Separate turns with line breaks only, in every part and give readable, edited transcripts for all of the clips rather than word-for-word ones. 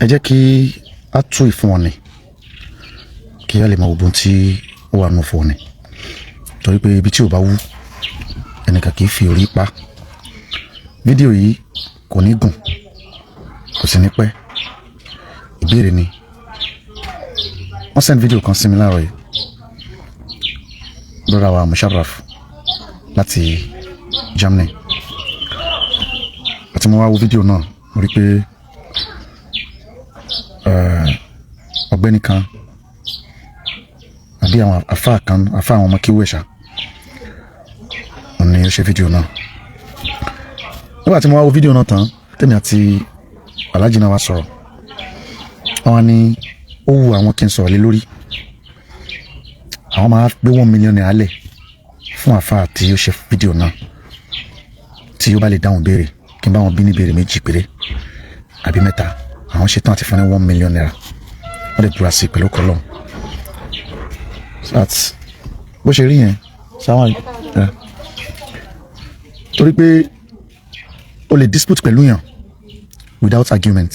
Ẹ jẹ́ kí a tú ìfún ọ̀nì kí a lè mọ gbogbo ohun tí ó wà nínú fún ọ̀nì, torí pé ibi tí ò bá wú, ẹnìkan kì í fi orí pa. Fídíò yìí kò ní gùn, kò sì ní pẹ́. Ìbéèrè ni. Wọ́n send fídíò kan sí mi láàárọ̀ yìí, brother wa Musharraf láti Germany. Àti mo wá wo fídíò náà, mo rí pé ọ̀gbẹ́ni kan àbí àwọn àfáà kan, àfáà àwọn ọmọ kíwé ṣá, òun ni ó ṣe fídíò náà. Nígbà tí mo wá wo fídíò náà tán, tèmi àti aláàjì náà wá sọ̀rọ̀, wọ́n ní ó wu àwọn kí n sọ̀rọ̀ lé lórí. Àwọn máa gbé ₦1 million lẹ̀ fún àfáà tí ó ṣe fídíò náà, tí ó bá lè dáhùn béèrè kí n bá wọn bí ní béèrè méjì péré àbí mẹ́ta. Àwọn ṣetán àti fún ní ₦1 million. Wọ́n lè búra sí pẹ̀lú kọlọ́n. That's bó ṣe rí yẹn sáwọn ẹ, torí pé o lè dispute pẹ̀lú yàn without argument,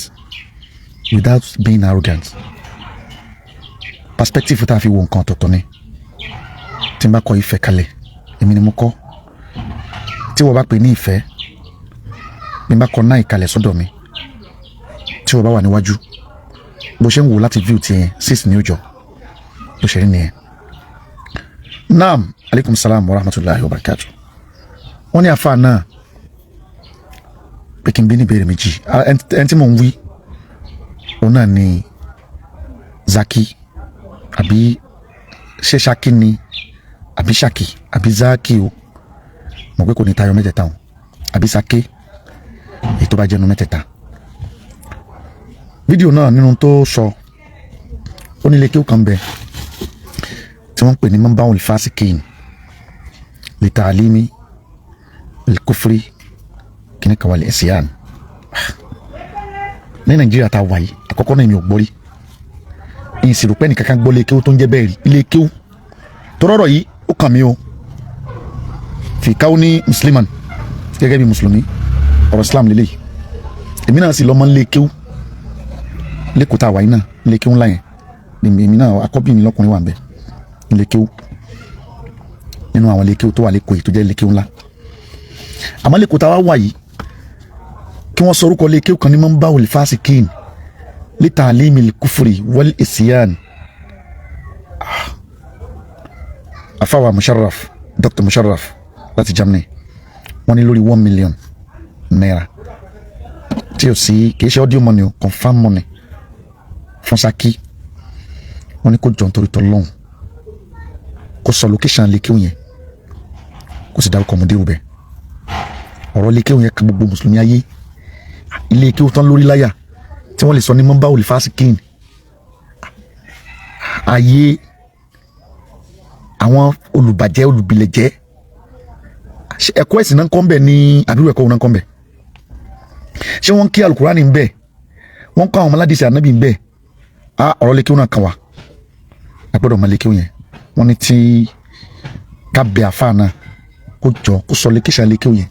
without being arrogant. Perspective tá a fi wo nǹkan ọ̀tọ̀ọ̀tọ̀ ni. Tí n bá kọ ìfẹ́ kalẹ̀, èmi ni mo kọ́. Tí wọ́n bá pè ní ìfẹ́, bí n bá kọ náà ìkalẹ̀ sọ́dọ̀ mi, tí wọ́n bá wà níwájú, bó ṣe ń wò láti view tiẹ̀, six ní òjò. Bó ṣe rí nìyẹn. Naam, aleykum salaam wa rahmatulahi wa barakatu. Wọ́n ní afa náà pé kí n bí ní ìbéèrè méjì. Ẹni tí mò ń wí, òun náà ni Zaki, àbí ṣé Ṣaki ni, àbí Ṣaki, àbí Zaki o? Mọ̀ pé kò ní tayọ mẹ́tẹ̀ẹ̀ta o, àbí Sake, èyí tó bá jẹ́nu mẹ́tẹ̀ẹ̀ta. Fídíò náà, nínú tó sọ, ó ní ilé kí ó kàn bẹ tí wọ́n ń pè ní Manbaul Fasikin li ta'limi al-kufri kìíní kan wal isyan ní Nàìjíríà tá a wà yìí. Àkọ́kọ́ náà, èmi ò gbọ́ rí, ìyìn sì rò pé ẹnìkankan gbọ́ ilé kéwú tó ń jẹ́ bẹ́ẹ̀ rí. Ilé kéwú tó rọ̀rọ̀ yìí, ó kàn mí o fi káwọ́ ní musliman gẹ́gẹ́ bí mùsùlùmí. Ọ̀rọ̀ Islam lélẹ́yìí. Èmi náà sì lọ́mọ nílé kéwú lẹ́kọ̀ọ́ tá a wà yìí náà, nílé kéwú ńlá yẹn. Èmi náà, akọ́bí mi lọ́kùnrin wà ń bẹ̀ nílé kéwú, nínú àwọn ilé kéwú tó wà lẹ́kọ̀ọ́ yìí tó jẹ́ ilé kéwú ńlá. Àmọ́ lẹ́kọ̀ọ́ tá a wá wà yìí, kí wọ́n sọ orúkọ ilé kéwú kan ní Manbaul Fasikin li ta'limil kufri wal isyan. Afawa Musharraf, Dr. Musharraf láti Germany, wọ́n ní lórí ₦1 million tí o sì kì í ṣe audio money o, confam money fún Saki. Wọ́n ní kó jọ nítorí tọ́lọ́hún, kó sọ location lè kéwù yẹn, kó sì dárúkọ ọmọdé rúbẹ. Ọ̀rọ̀ lè kéwù yẹn kan gbogbo mùsùlùmí ayé. Ilé kéwù tán lórí láyà tí wọ́n lè sọ ní Manbaul Fasikin, ayé àwọn olùbàjẹ́, olùbìlẹ̀jẹ́. Ẹ̀kọ́ ẹ̀sìn náà ń kọ́ ń bẹ̀ ní àbúrò ẹ̀kọ́ náà ń kọ́ ń bẹ̀? Ṣé wọ́n ń kí alukurani ń bẹ̀? Wọ́n ń kọ́ àwọn ọmọládìsí ànábì ń bẹ̀? Á ọ̀rọ̀ lè kéwù náà kàn wá, a gbọ́dọ̀ mọ lè kéwù yẹn. Wọ́n ní tí ká bẹ àfa náà, kó jọ kó sọ location lè kéwù yẹn,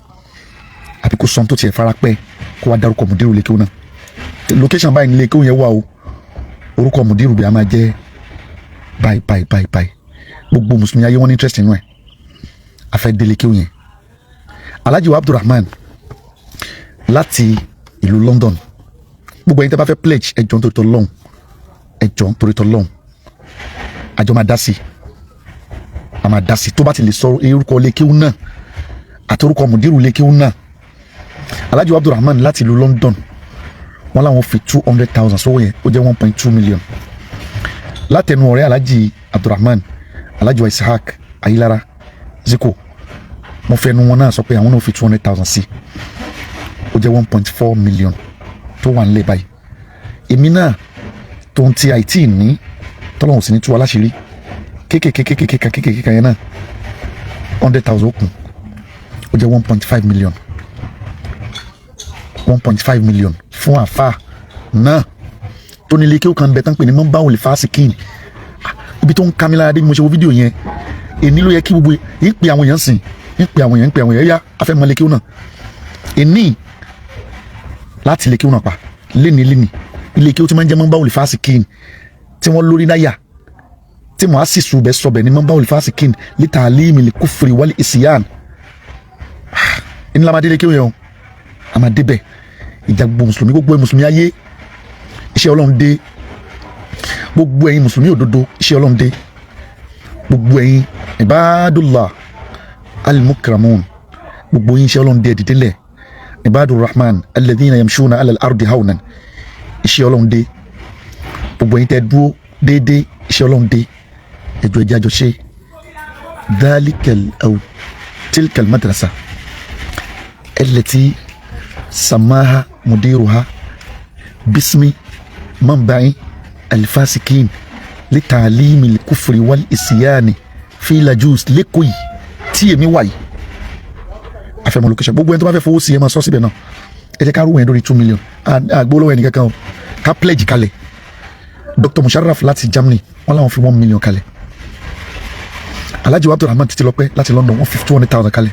àbí kó sọ tó tiẹ̀ fara pẹ́, kó wá dárúkọ mùdírù lè kéwù náà. Location báyìí ní lè kéwù yẹn wà o, orúkọ mùdírù bí a máa jẹ́ báyìí báyìí báyìí báyìí. Gbogbo mùsùlùmí ayé wọn ní interest nínú ẹ̀, afẹ́ délé kéwù yẹn. Alhaji wa Abdulrahman láti ìlú London, gbogbo ẹ̀yin tẹ́ bá fẹ́ pledge, ẹ jọ̀ọ́ nítorí t'Ọlọ́hun, ẹ jọ̀ọ́ nítorí t'Ọlọ́hun, àjọ máa dá sí, a máa dá sí. Tó bá ti lè sọ orúkọ lékéwú náà àti orúkọ mùdírù lékéwú náà. Alhaji wa Abdulrahman láti ìlú London, wọn làwọn fi 200,000 sówó yẹn, ó jẹ́ 1.2 million. Látẹnu ọ̀rẹ́ Alhaji Abdulrahman, Alhaji wa Ishaq Ayilara Ziko, mo fẹnu wọn náà sọ pé àwọn náà fi 200,000 sí, ó jẹ́ 1.4 million tó wà nílẹ̀ báyìí. Èmi náà tó ń ti àìtí ní tọ́lọ́hùn sí ní tú wa láṣìírí kéékèèké kéékèèké kéékèèké yẹn náà, 100,000 ó kún, ó jẹ́ 1.5 million. 1.5 million fún àfa náà tó ní ilé kí ó kàn bẹ tán pè ní Manbaul Fasikin. Ibi tó ń ka mi lára dé, bí mo ṣe wo fídíò yẹn, èní ló yẹ kí gbogbo yìí pe àwọn èèyàn sìn ń pe àwọn èèyàn, ń pe àwọn èèyàn yá afẹ́ mọ ilé kí ó náà èní láti ilé kí ó náà pa léni léni. Ilé kéwú tí máa ń jẹ́ mọ́nbáwò fásikin, tí wọ́n lórí náyà, tí mo á sì sùn bẹ́ẹ̀ sọ bẹ́ẹ̀ ní mọ́nbáwò fásikin لتعليم الكفر والعصيان. Ní lamadé ilé kéwú yẹn o, àmàdé bẹ́ẹ̀. Ìjà gbogbo mùsùlùmí, gbogbo mùsùlùmí ayé, iṣẹ́ Ọlọ́run dé. Gbogbo ẹ̀yin mùsùlùmí òdodo, iṣẹ́ Ọlọ́run dé. Gbogbo ẹ̀yin عباد الله المكرمون, gbogbo yín, iṣẹ́ Ọlọ́run dé. Ẹ dìde lẹ̀. عباد الرحمن الذين يمشون على الأرض هونا, iṣẹ́ Ọlọ́run dé. Gbogbo ẹ̀yin tẹ́ dúró déédéé, iṣẹ́ Ọlọ́run dé. Ẹjọ́ ẹjẹ́ àjọṣe ذلك أو تلك المدرسة التي سماها مديرها باسم منبع الفاسقين لتعليم الكفر والعصيان في لاجوس l'Ékòó yìí tí èmi wà yìí. Àfẹmọ location. Gbogbo ẹni tó bá fẹ́ fowó sí, ẹ máa sọ síbẹ̀ náà. Ẹ jẹ́ ká rú yẹn lórí 2 million. Àgbo lọ́wọ́ ẹnì kankan o, ká pledge kalẹ̀. Dr Musharraf láti Germany, wọ́n làwọn fi 1 million kalẹ̀. Alhaji Abdulrahman Títílọpẹ́ láti London, wọ́n fi 200,000 kalẹ̀.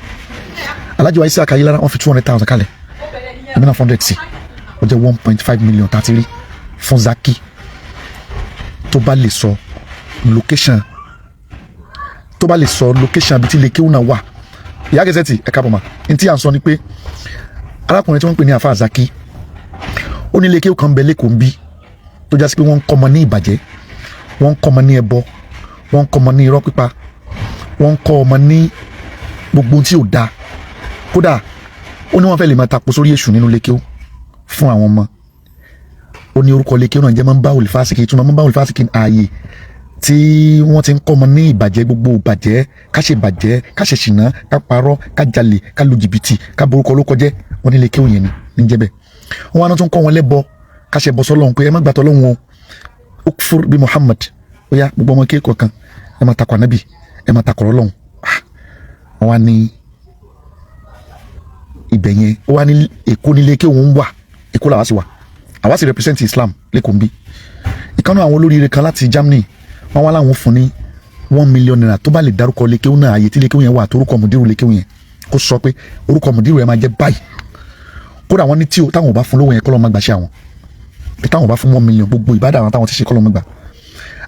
Alhaji wa Isiaka Ayilara, wọ́n fi 200,000 kalẹ̀. Èmi náà 400 sí, ó jẹ́ 1.5 million tàti rí fún Zaki tó bá lè sọ location, tó bá lè sọ location àbí tí ilé kéwù náà wà. Ìyá kẹsẹ̀ tí ẹ káàbọ̀ mà. Ní tí à ń sọ ni pé arákùnrin tí wọ́n ń pè ní àfa Zaki, ó ní ilé kéwù kan bẹ l'Ékòó ń bí, tó jásí pé wọ́n ń kọ́ ọmọ ní ìbàjẹ́, wọ́n ń kọ́ ọmọ ní ẹbọ, wọ́n ń kọ́ ọmọ ní irọ́ pípa, wọ́n ń kọ́ ọmọ ní gbogbo ohun tí ò dáa. Kódà ó ní wọ́n fẹ́ lè máa tapo sórí èṣù nínú lékéwù fún àwọn ọmọ. Ó ní orúkọ lékéwù náà jẹ́ منبع الفاسقين. Ìtumọ̀ منبع الفاسقين, ààyè tí wọ́n ti ń kọ́ ọmọ ní ìbàjẹ́, gbogbo ìbàjẹ́, ká ṣe ìbàjẹ́, ká ṣe ṣìnà, ká parọ́, ká jalè, ká lu jìbìtì, ká borúkọ ló kọjẹ́. Wọ́n ní lékéwù yẹn ni ní jẹ́ bẹ́ẹ̀. Wọ́n á tún kọ́ wọn lẹ́bọ, ká ṣe bọ́ sọ́lọ́run pé ẹ má gbàtọ́ lọ́hùn o, اكفر بمحمد. Ó yá, gbogbo ọmọ kéèkọ̀ kan, ẹ má takọ̀ ànábì, ẹ má takọ̀ Ọlọ́run. Wọ́n wá ní ibẹ̀ yẹn, ó wá ní Èkó nílé kí òun wà. Èkó làwa sì wà, àwa sì represent Islam l'Ékòó ń bí. Ìkànnì àwọn olóríire kan láti Germany, wọ́n wá láwọn fún ní ₦1 million tó bá lè dárúkọ lékéwù náà, àyè tí lékéwù yẹn wà, torúkọ mùdírù lékéwù yẹn, kó sọ pé orúkọ mùdírù yẹn máa jẹ́ báyìí. Kódà wọ́n ní tí táwọn ò bá fún lówó yẹn, kọ́ ló máa gbàṣẹ́ àwọn, pé táwọn ò bá fún 1 million, gbogbo ìbádà àwọn táwọn ti ṣe, kọ́ ló máa gbà.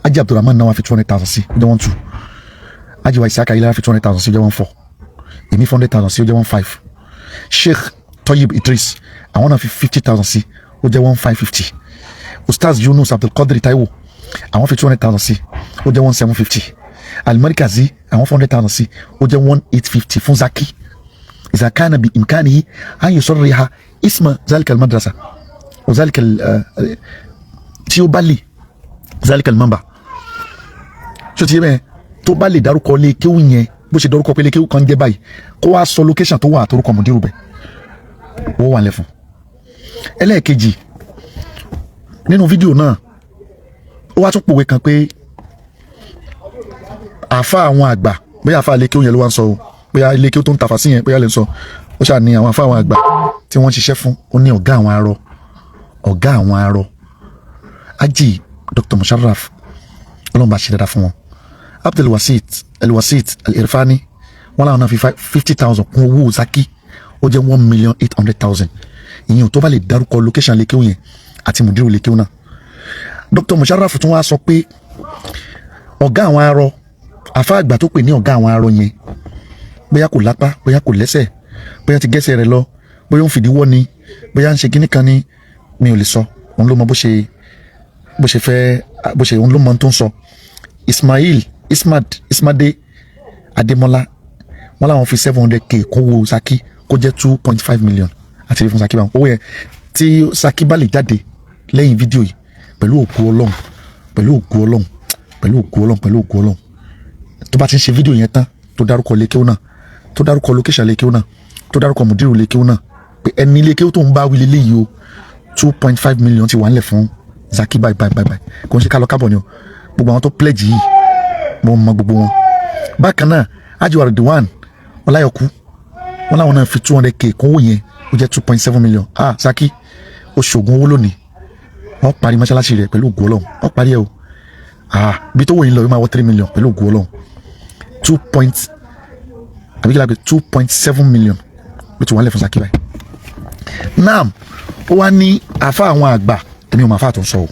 Ajé Abdulrahman náà wá fi 200,000 sí, ó jẹ́ 1.2. Ajé wa Isaka Ayélujára fi 200,000 sí, ó jẹ́ 1.4. Èmi 400,000 sí, ó jẹ́ 1.5. Sheikh Toyib Idris, àwọn náà fi 50,000 sí, ó jẹ́ 1,550. Ustaz Yunus Abdulkadir Taiwo, àwọn fi 200,000 sí, ó jẹ́ 1,750. Alimarikazi, àwọn 400,000 sí, ó jẹ́ 1,850 fún Zaki إذا كان بإمكانه أن يصرح اسم ذلك المدرسة وذلك tí ó bá lè ذلك المنبع. Ṣó ti yé bẹ́ẹ̀? Tó bá lè dárúkọ lé kéwù yẹn, bó ṣe dárúkọ pé lé kéwù kan jẹ́ báyìí, kó wá sọ location tó wà àtòrúkọ mùdírù bẹ̀, owó wà lẹ́fún. Ẹlẹ́ẹ̀kejì, nínú fídíò náà, ó wá tún pòwe kan pé àáfà àwọn àgbà, bóyá àáfà ilé kéwù yẹn ló wá ń sọ o, bóyá ilé kéwù tó ń tàfà sí yẹn, bóyá lè sọ. Ó ṣáà ní àwọn àáfà àwọn àgbà tí wọ́n ń ṣiṣẹ́ fún. Ó ní ọ̀gá àwọn arọ, ọ̀gá àwọn arọ, Ají Dr. Musharraf, Ọlọ́run bá ṣe dáadáa fún wọn. Abdul Wasit Alwasit Al-Irfani, wọn làwọn náà fi 50,000 kún owó Zaki, ó jẹ́ 1,800,000. Ìyẹn ò tó bá lè dárúkọ location lékéwù yẹn àti mùdírù lékéwù náà. Dr. Musharraf tún wá sọ pé ọ̀gá àwọn arọ, àfa àgbà tó pè ní ọ̀gá àwọn arọ yẹn, bóyá kò lápá, bóyá kò lẹ́sẹ̀, bóyá ti gẹ́sẹ̀ rẹ̀ lọ, bóyá ó ń fìdí wọ́ ni, bóyá ń ṣe kíní kan ni, mi ò lè sọ. Òun ló mọ bó ṣe fẹ́ bó ṣe, òun ló mọ ohun tó ń sọ. Ismail Ismad Ismade Ademola, wọn làwọn fi 700K kówó Saki, kó jẹ́ 2.5 million àti fún Saki báwọn. Owó yẹn, tí Saki bá lè jáde lẹ́yìn fídíò yìí, pẹ̀lú òkú Ọlọ́run, pẹ̀lú òkú Ọlọ́run, pẹ̀lú òkú Ọlọ́run, pẹ̀lú òkú Ọlọ́run, tó bá ti ń ṣe fídíò yẹn tán, tó dárúkọ lékéwò náà, tó dárúkọ location lékéwò náà, tó dárúkọ mùdírù lékéwò náà, pé ẹni lékéwò tó ń bá wí léléyìí o, 2.5 million ti wà nílẹ̀ fún Zaki. Bye bye bye bye. Kò ń ṣe ká lọ kábọ̀ ni o. Gbogbo àwọn tó pledge yìí, mo mọ gbogbo wọn. Bákan náà, Ajiwa Ridwan Ọláyọkú, wọn làwọn náà fi 200K kún owó yẹn, ó jẹ́ 2.7 million. Ah, Zaki, ó ṣògùn owó lónìí. Wọ́n parí mọ́ṣáláṣí rẹ̀ pẹ̀lú ògùn Ọlọ́run, wọ́n parí ẹ̀ o. Ah, bí tó wò yín lọ, yóò máa wọ 3 million pẹ̀lú ògùn Ọlọ́run. Two point àbí kí la pè, 2.7 million ló ti wà lẹ̀ fún Zaki báyìí. Naam, ó wá ní àfa àwọn àgbà. Èmi ò máa fà tó ń sọ o.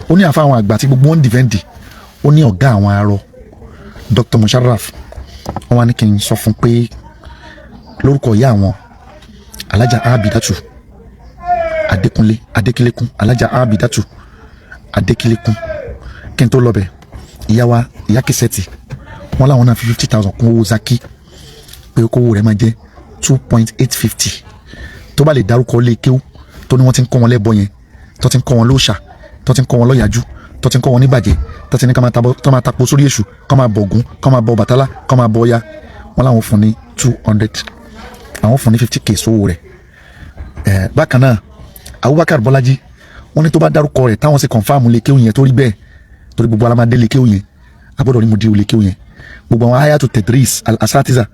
Ó ní àfa àwọn àgbà tí gbogbo wọn ń defend. Ó ní ọ̀gá àwọn arọ, Dr. Musharraf. Wọ́n wá ní kí n sọ fún pé lórúkọ ìyá àwọn, Alájà Abidatu Adékúnlé Adékílékún, Alájà Abidatu Adékílékún. Kí n tó lọ bẹ̀, ìyá wa, ìyá Kìsẹ́tì, wọ́n láwọn náà fi 50,000 kún owó Zaki, pé kówó rẹ̀ máa jẹ́ 2.850. Tó bá lè dárúkọ lé kéwú tó ní wọ́n ti ń kọ́ wọn lẹ́bọ yẹn, tó ti ń kọ́ wọn lóòṣà, tó ti ń kọ́ wọn lọ́yàjú, tó ti ń kọ́ wọn níbàjẹ́, tó ti ní ká máa tapo sórí èṣù, ká máa bọ Ògún, ká máa bọ Ọbàtálá, ká máa bọ Ọya, wọ́n láwọn fún ní 200, àwọn fún ní 50K sówó rẹ̀. Ẹ̀ bákan náà, Abubakar Bọ́lájí, wọ́n ní tó bá dárúkọ rẹ̀, táwọn sì confirm lé kéwú yẹn, tó rí bẹ́ẹ̀, torí gbogbo alamade lé kéwú yẹn, agbọ́dọ̀ ní mo di lé kéwú yẹn, gbogbo àwọn ayatu tedris al-asatiza,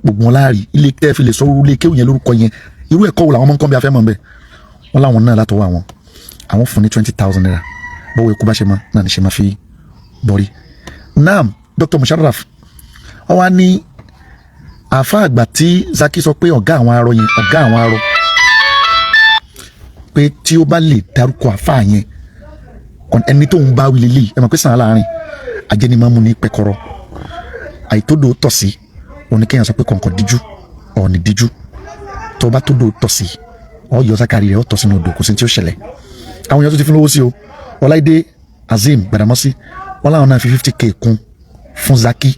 gbogbo wọn láàrí ilé tẹ́ fi lè sọ ilé kéwú yẹn lórúkọ yẹn, irú ẹ̀kọ́ wo làwọn ọmọ nǹkan bí afẹ́ mọ̀ bẹ́ẹ̀. Wọ́n láwọn náà látọwọ́ àwọn fún ní ₦20,000. Bọ́wọ́ ikú bá ṣe mọ́ náà ní ṣe máa fi bọ́rí. Naam, Dr. Musharraf, wọ́n wá ní àáfà àgbà tí Zaki sọ pé ọ̀gá àwọn arọ yẹn, ọ̀gá àwọn arọ, pé tí ó bá lè dárúkọ àáfà yẹn, ẹni tó ń bá wí lélẹ́yìí. Ẹ mọ̀ pé sàn án láàrin ajẹnimọ́mú ní pẹkọrọ àìtódò tọ̀ sí òní, kéèyàn sọ pé kọ̀ǹkọ̀ díjú, ọ̀ọ́nì díjú. Tó bá tódò tọ̀ sí, ọ yọ sákàrí rẹ̀, ọ tọ̀ sínú odò, kò sí tí ó ṣẹlẹ̀. Àwọn èèyàn tó ti fún lówó sí o. Ọláìdé Azeem Gbàdámọ́sí, wọn làwọn náà fi 50K kún fún Zaki,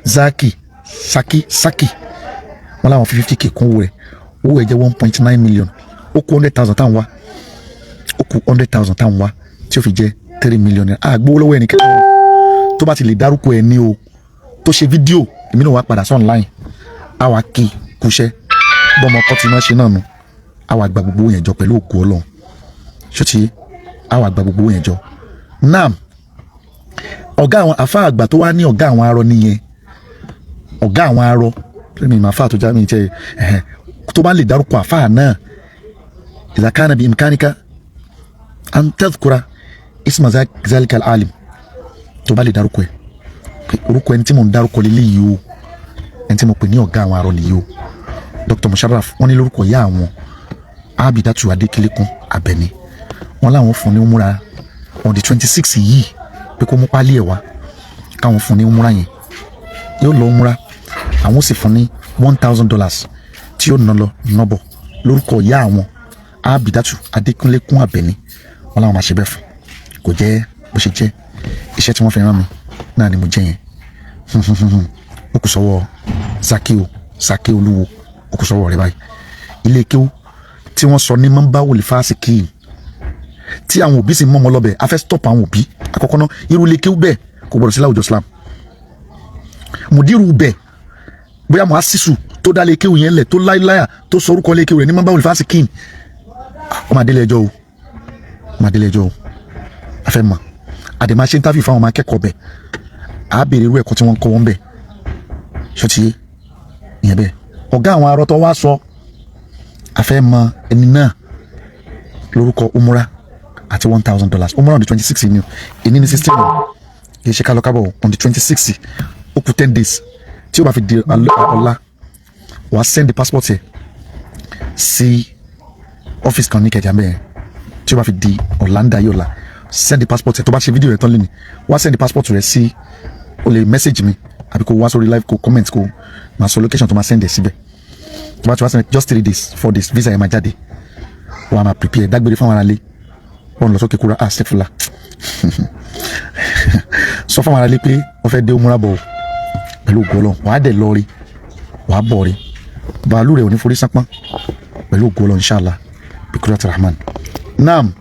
Zaki, Saki, Saki. Wọn làwọn fi 50K kún owó rẹ̀. Owó ẹ̀ jẹ́ 1.9 million. Ó kú 100,000 táwọn wá, ó kú 100,000 táwọn wá tí ó fi jẹ́ 3 million naira. Àgbówó lọ́wọ́ ẹnì kẹ́kọ̀ọ́. Tó bá ti lè dárúkọ ẹ̀ ní o, tó ṣe fídíò, èmi náà wá padà sí online, á wá kí kúṣẹ́ bọ́mọ ọkọ tí wọ́n ṣe náà nù, á wá gba gbogbo yẹn jọ pẹ̀lú òkú Ọlọ́run. Ṣó ti á wá gba gbogbo yẹn jọ? Naam, ọ̀gá àwọn àfa àgbà tó wá ní ọ̀gá àwọn arọ nìyẹn, ọ̀gá àwọn arọ mi mà fà tó já mi jẹ ẹ̀hẹ́n. Tó bá lè dárúkọ àfa náà, إذا كان بإمكانك أن تذكر اسم ذلك العالم، tó bá lè dárúkọ ẹ̀, pé orúkọ ẹni tí mò ń dárúkọ lélẹ́yìí o, ẹni tí mo pè ní ọ̀gá àwọn arọ nìyí o. Dr. Musharraf, wọ́n ní lórúkọ ìyá àwọn, Abidatu Adékèlékún Abẹ́ni, wọ́n láwọn fún ní umura on the 26 yìí, pé kó mú pálí ẹ̀ wá káwọn fún ní umura yẹn, yóò lọ umura. Àwọn sì fún ní $1,000 tí yóò ná lọ nọ́bọ̀ lórúkọ ìyá àwọn, Abidatu Adékúnlékún Abẹ́ni. Wọ́n láwọn máa ṣe bẹ́ẹ̀ fún. Kò jẹ́ bó ṣe jẹ́. Iṣẹ́ tí wọ́n fi rán mi náà ni mo jẹ́ yẹn. Ó kù sọ́wọ́ Zaki o, Zaki Olúwo, ó kù sọ́wọ́ rẹ̀ báyìí. Ilé kéwú tí wọ́n sọ ní mọ́nbáwò lè fásitì kí tí àwọn òbí sì mọ́ ọmọ lọ́bẹ̀, a fẹ́ stop àwọn òbí. Àkọ́kọ́ náà, irú ilé kéwú bẹ́ẹ̀ kò gbọdọ̀ sí láwùjọ Islam. Mùdírù bẹ́ẹ̀, bóyá mo á sísù tó dá lé kéwú yẹn lẹ̀, tó láyà tó sọ orúkọ lé kéwú rẹ̀ ní mọ́nbáwò lè fásitì kí, ọmọ adélé ẹjọ́ o, ọmọ adélé ẹjọ́ o. A fẹ́ mọ̀, àdèmá ṣe interview fáwọn ọmọ akẹ́kọ̀ọ́ bẹ̀, á béèrè irú ẹ̀kọ́ tí wọ́n ń kọ́ wọn bẹ̀. Ṣó ti yé ìyẹn bẹ́ẹ̀? Ọ̀gá àwọn arọ tó wá sọ, a fẹ́ mọ ẹni náà lórúkọ umura àti $1,000. Umura on the 26 ni o. Èní ní 16 o, kì í ṣe kálọ kábọ̀. On the 26, ó kù 10 days. Tí ó bá fi di ọ̀la, wàá send the passport yẹ sí ọ́fíìsì kan ní Ìkẹjà mẹ́ẹ̀. Tí ó bá fi di ọ̀la ń da yìí, ọ̀la, send the passport yẹ. Tó bá ṣe fídíò rẹ tán lẹ́ni, wá send the passport rẹ sí. O lè message mi àbí kó wá sórí live, kó comment, kó máa sọ location tó máa send ẹ̀ síbẹ̀. Tó bá ti wá send, just 3 days, 4 days, visa yẹn máa jáde. Wàá máa prepare, dágbére fún àwọn aráalé, wọn lọ sókè kúra. Ah, sẹfúlà, sọ fún àwọn aráalé pé wọ́n fẹ́ dé umura bọ̀ pẹ̀lú ògo Ọlọ́run. Wàá dẹ̀ lọ rí, wàá bọ̀ rí, bàálù rẹ̀ ò ní forí sápọ́n pẹ̀lú ògo Ọlọ́run, inshallah bikurat rahman. Naam,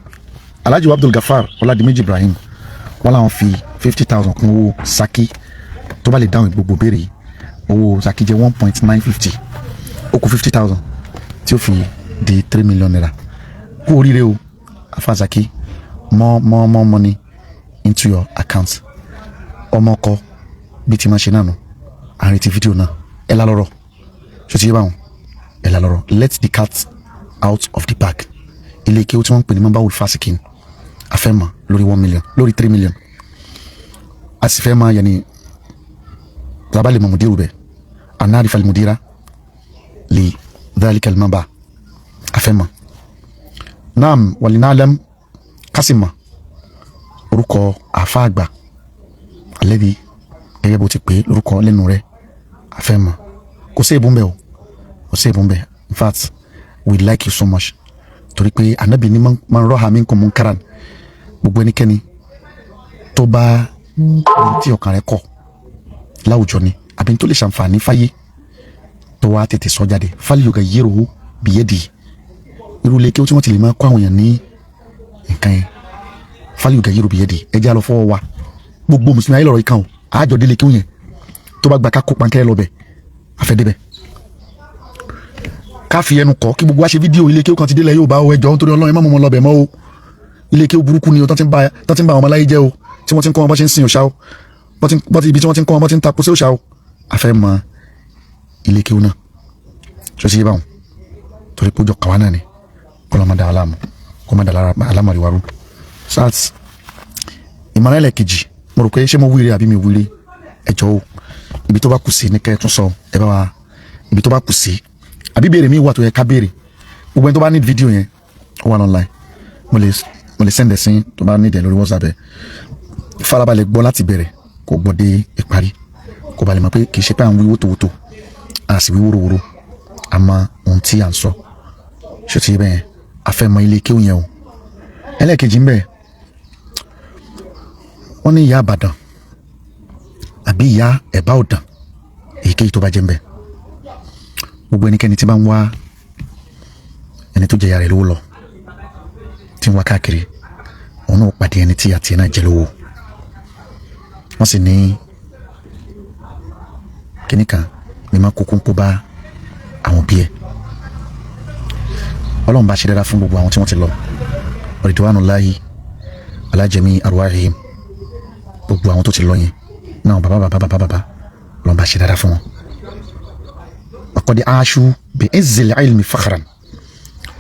Alhaji Abdul Gafar Ọládìméjì Ibrahim, wọn làwọn fi 50,000 kún owó Saki. Tó bá lè dáhùn gbogbo béèrè yìí, owó Saki jẹ́ 1.950, ó kù 50,000 tí ó fi di ₦3 million. Kú oríire o, afa Saki. More, more, more money into your account. Ọmọ ọkọ bí ti máa ṣe náà nù. À ń retí fídíò náà. Ẹ lá lọ́rọ̀. Ṣó ti yé báwọn? Ẹ lá lọ́rọ̀. Let the cat out of the bag. Ilé ike tí wọ́n ń pè ní mọ́báwò fasikin, a fẹ́ mọ̀ lórí 1 million, lórí 3 million. A sì fẹ́ mọ̀ yẹni tabali mọ̀ mudiru bẹ̀ anáàrífà mudira li dhalika al-maba. A fẹ́ mọ̀. Naam, walina'lam. Ká sì mọ̀ orúkọ àáfàá àgbà alẹ́bí gẹ́gẹ́ bó ti pè é lórúkọ lẹ́nu rẹ̀. Àfẹ́ mọ̀. Kò sí èébú ń bẹ̀ o, kò sí èébú ń bẹ̀. In fact, we like you so much, torí pé anabi ní man ra'a minkum munkaran, gbogbo ẹnikẹ́ni tó bá tí ọkàn rẹ̀ kọ̀ láwùjọ ni àbí tó lè ṣàǹfààní fáyé, tó wá tètè sọ jáde, falyughayyirhu biyadihi. Irú ilé kí ó tí wọ́n ti lè máa kó àwọn èèyàn ní nǹkan yẹn, falyughayyirhu biyadihi. Ẹ jẹ́ àlọ́ fọwọ́ wa. Gbogbo mùsùlùmí ayé lọ́rọ̀ yìí kan o, àjọ délé kí ó yẹn tó bá gba ká kó pankẹ́rẹ́ lọ bẹ̀, àfẹ́débẹ̀ ká fi ẹnu kọ́ kí gbogbo wa ṣe fídíò. Ilé kí ó kan ti délẹ̀ yóò bá o, ẹjọ́ nítorí Ọlọ́run, ẹ má mú wọn lọ bẹ̀ mọ́ o. Ilé kí ó burúkú ni o, tán ti ń bá àwọn ọmọláyé jẹ́ o, tí wọ́n ti ń kọ́ wọn bọ́ ṣe ń sin òòṣà o, ibi tí wọ́n ti ń kọ́ wọn bọ́ ti ń takò sí òòṣà o. Àfẹ́ mọ ilé kí ó náà ṣó ṣe yé báwọn, torí pé ó jọ kàwá náà ni. Kọ́ ló má da aláàmú, kó má da alámọ̀ríwárú. Sars ìmọ̀ràn ẹlẹ́kejì, mo rò pé ṣé mo wíire àbí mi wíire? Ẹjọ́ o, ibi tó bá kù sí ní kẹ́ ẹ tún sọ. Ẹ bá wa ibi tó bá kù sí, àbí béèrè mi wà tó yẹ ká béèrè. Gbogbo ẹni tó bá need fídíò yẹn, ó wà online. Mo lè send ẹ̀ sí tó bá need ẹ̀ lórí WhatsApp. Ẹ̀ farabalẹ̀ gbọ́ láti bẹ̀rẹ̀ kó gbọ́ dé ìparí, kó ba lè mọ̀ pé kì í ṣe pé à ń wí wótòwótò, a sì wí wóróworó, àmọ́ ohun tí à ń sọ ṣé ti yé bẹ́ẹ̀. A fẹ́ mọ ilé kéwù yẹn o. Ẹlẹ́ẹ̀kejì ń bẹ, wọ́n ní ìyá Àbàdàn àbí ìyá Ẹ̀bá Ọ̀dàn, èyíkéyìí tó bá jẹ́ ń bẹ, gbogbo ẹnikẹ́ni tí bá ń wá ẹni tó jẹ ìyá rẹ̀ lówó lọ, tí ń wá káàkiri, òun náà pàdé ẹni tí àti ẹ̀ náà jẹ lówó. Wọ́n sì ní kíní kan ní má kókó ń kó bá àwọn òbí ẹ̀. Ọlọ́run bá ṣe dáadáa fún gbogbo àwọn tí wọ́n ti lọ, ridwanullahi ala jami arwahihim. Gbogbo àwọn tó ti lọ yẹn náà, bàbá bàbá bàbá bàbá, Ọlọ́run bá ṣe dáadáa fún wọn. Waqad aashu bi'izzil ilmi fakhran,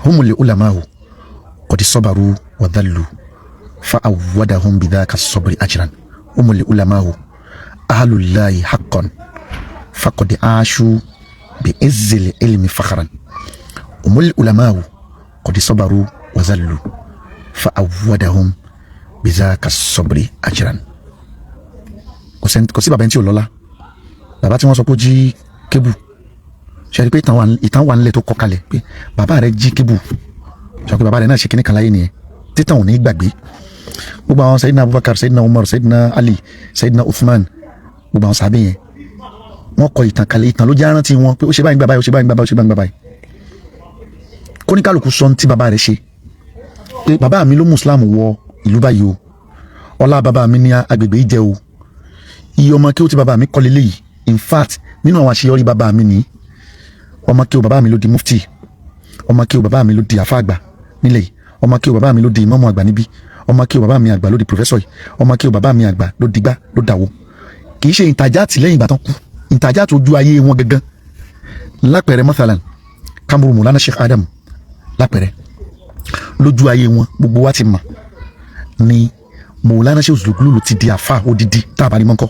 humul ulama'u qad sabaru wa dhallu fa awwadahum bidhaka as-sabri ajran. Humul ulama'u ahlullahi haqqan, faqad aashu bi'izzil ilmi fakhran, humul ulama'u qad sabaru wa dhallu fa awwadahum bidhaka as-sabri ajran. Kò sí bàbá ẹni tí ò lọ́lá. Bàbá tí wọ́n sọ pé ó jí kébù, ṣe rí pé ìtàn wà nílẹ̀ tó kọ kalẹ̀ pé bàbá rẹ̀ jí kébù, sọ pé bàbá rẹ̀ náà ṣe kíní kan láyé nìyẹn títàn ò ní gbàgbé. Gbogbo àwọn Sayidina Abubakar, Sayidina Umar, Sayidina Ali, Sayidina Uthman, gbogbo àwọn sábẹ́ yẹn, wọ́n kọ ìtàn kalẹ̀. Ìtàn ló jẹ́ arántí wọn pé ó ṣe báyìí gbà báyìí, ó ṣe báyìí gbà báyìí, ó ṣe báyìí gbà báyìí. Kóníkàlùkù sọ ní tí bàbá rẹ̀ ṣe pé bàbá mi ló mú Islam wọ ìlú báyìí o, ọlá bàbá mi ní agbègbè yìí jẹ́ o, iye ọmọ kí ó ti bàbá mi kọ́ lélẹ́yìí. In fact, nínú àwọn àṣeyọrí bàbá mi ní, ọmọ kí o bàbá mi ló di mufti, ọmọ kí o bàbá mi ló di àfa àgbà nílẹ̀ yìí, ọmọ kí o bàbá mi ló di ìmáàmù àgbà níbí, ọmọ kí o bàbá mi àgbà ló di professor yìí, ọmọ kí o bàbá mi àgbà ló di gbá ló dàwó. Kì í ṣe ìtajà àtìlẹ́yìn ìgbà tán kú, ìtajà tó ojú ayé wọn gangan. Lápẹẹrẹ, mathalan, Kamuru Mulana Sheikh Adam, lápẹẹrẹ, lójú ayé wọn, gbogbo wa ti mọ̀ ni Mọ̀lánà Sheikh Zulugulu ti di àfa odidi tá a bá ní mọ́kọ́.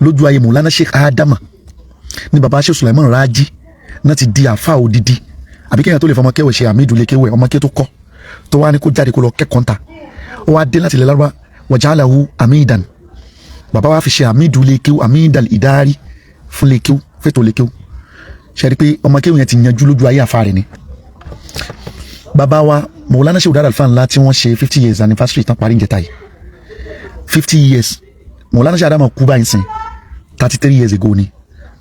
Lójú ayé Mọ̀lánà Sheikh Adama ní baba Sheikh Sulaiman Raji náà ti di àfa odidi. Àbí kéèyàn tó lè fọmọ kéwẹ̀ ṣe àmì ìdúlé kéwẹ̀, ọmọ ké tó kọ́ tó wá ní kó jáde kó lọ kẹ́kọ̀ọ́ ńta, ó wá dé láti ilẹ̀ Lárúbá, wàjálàhu amidan, bàbá wa fi ṣe àmì ìdúlé kéwù, amidal ìdárí fún lé kéwù, fẹ́tò lé kéwù. Ṣe rí i pé ọmọ kéwù yẹn ti yanjú lójú ayé àfa rẹ̀ ni. Bàbá wa Mọ̀lánà Sheikh Dada Alfa ńlá tí wọ́n ṣe 50 years anniversary tán parí ìjẹta yìí, 50 years. Mọ̀lánà Sheikh Adama kú báyìí sìn 33 years ago ni.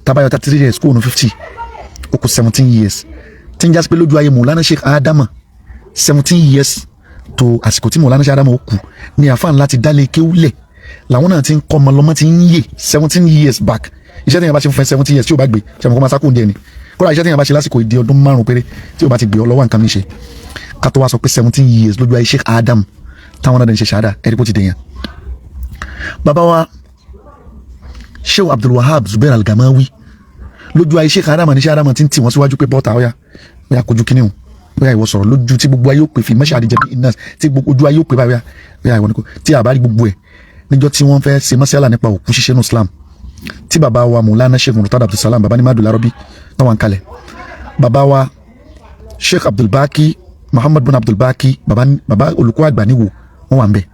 Tabayọ 33 years kó nu 50, ó kù 17 years, tí ń jásí pé lójú ayé Mọ̀lánà Sheikh Adama, 17 years tó àsìkò tí Mọ̀lánà Sheikh Adama ó kú ní àfa ńlá ti dálé kéwúlẹ̀, làwọn náà ti ń kọ́ ọmọ lọ́mọ ti ń yè 17 years back. Iṣẹ́ tí yẹn bá ṣe fún 17 years tí o bá gbé ṣe mọ̀ kó máa sákò oúnjẹ ni. Kódà iṣẹ́ tí yẹn bá ṣe lásìkò ìdí ọdún 5 péré tí o bá ti gbé ọ lọ́wọ́ nǹkan mi ṣe, ká tó wá sọ pé 17 years lójú ayé Sheikh Adam táwọn náà dẹ̀ ń ṣe ṣáádà, ẹ̀rí kó ti dèèyàn. Bàbá wa Sheikh Abdul Wahab Zubair Al-Gamawi, lójú ayé Sheikh Adam ní Sheikh Adam ti ń tì wọ́n síwájú pé bọ́ta, ọ̀yà ọ̀yà, kojú kínní o, bóyá ìwọ sọ̀rọ̀ lójú tí gbogbo ayé ó pè fi mẹ́ṣẹ́ àdìjẹ́ bí iná tí gbogbo ojú ayé ó pè báyìí, bóyá ìwọ ni kò tí a bá rí gbogbo ẹ̀. Níjọ́ tí wọ́n fẹ́ ṣe mọ́sálà nípa òkú ṣíṣe ní Islam, tí bàbá wa Mùlánà Sheikh Murtada Abdulsalam, bàbá ní Madu Larabi, táwọn ń kalẹ̀, bàbá wa Sheikh Abdulbaki Muhammad bin Abdul Baki, baba baba olùkọ́ àgbà níwò, wọ́n wà ń bẹ̀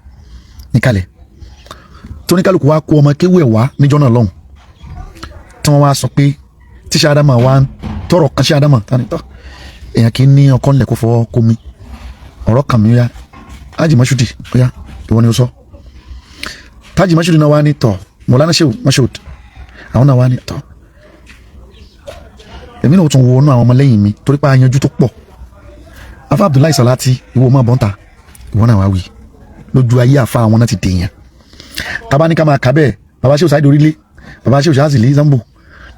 níkàlẹ̀. Tóníkàlùkù wa kó ọmọ kéwú ẹ̀ wá níjọ́ náà lọ́hùn, tí wọ́n wá sọ pé tíṣà Ádámà wá tọrọ kan ṣe Ádámà tani tọ́ èèyàn kì í ní ọkọ ńlẹ̀ kó fọwọ́ kó mi ọ̀rọ̀ kàn mí. Ó yá, Ájì Mọ́ṣúdì, ó yá, ìwọ ni ó sọ. Tájì Mọ́ṣúdì náà wá ní tọ̀, Mọ̀lánà Ṣéwù Mọ́ṣúdì, àwọn náà wá ní tọ̀, èmi náà tún wo inú àwọn ọmọlẹ́yìn mi torí pé ayanjú tó pọ̀. Afa Abdullahi Salati, ìwọ máa bọ́ńtà, ìwọ náà wá wí. Lójú ayé àfa àwọn náà ti dèèyàn. Tábà ní ká máa kà bẹ́ẹ̀, baba Ṣéwù Sáìdì Orílẹ̀, baba Ṣéwù Ṣáàzìlì Zambo,